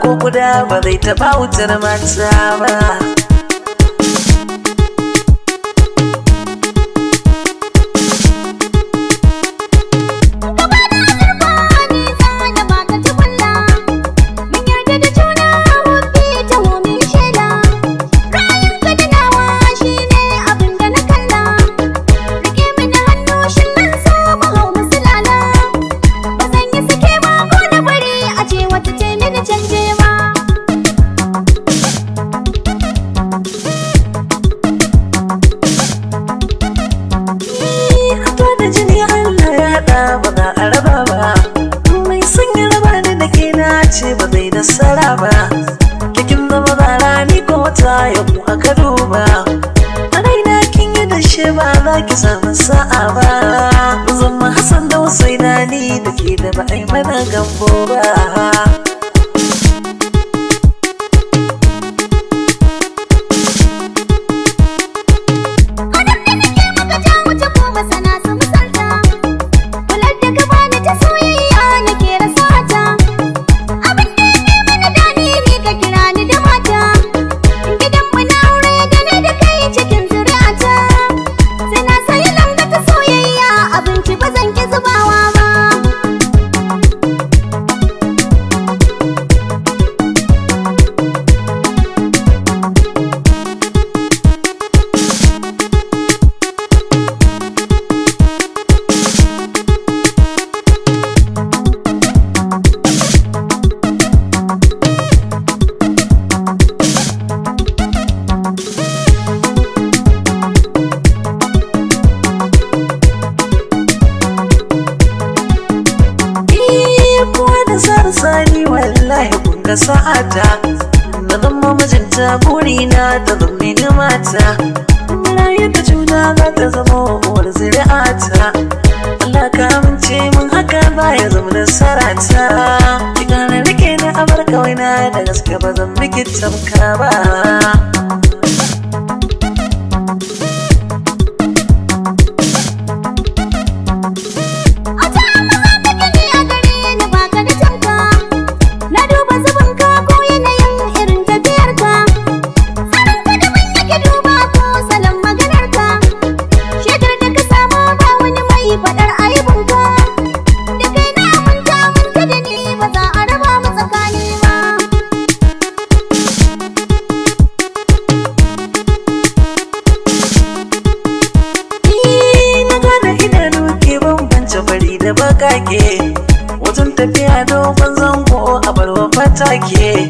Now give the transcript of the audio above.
ko guda ba zai taɓa wutar mata ba. Ba za a raba ba, mai son ya raba ni da ke na ce ba zai nasara ba. Kikin zama zara ni ko wata yau aka duba, a raina kin yi da shi ba za ki samu sa'a ba. Zama Hassan da Husaina ni da ke da ba a yi mana gambo ba. Sani wallahi kun ga sa'ata, na zama mijinta burina ta zama ni mata. Rayu da juna za ta zama uwar zuri'ata. Allah ka amince mun haka ba ya zama nasarata. Ki gane rike na abar kawai na da gaske ba zan miki tamka ba. Da bakake wajen tafiya dogon zango a barwa fatake,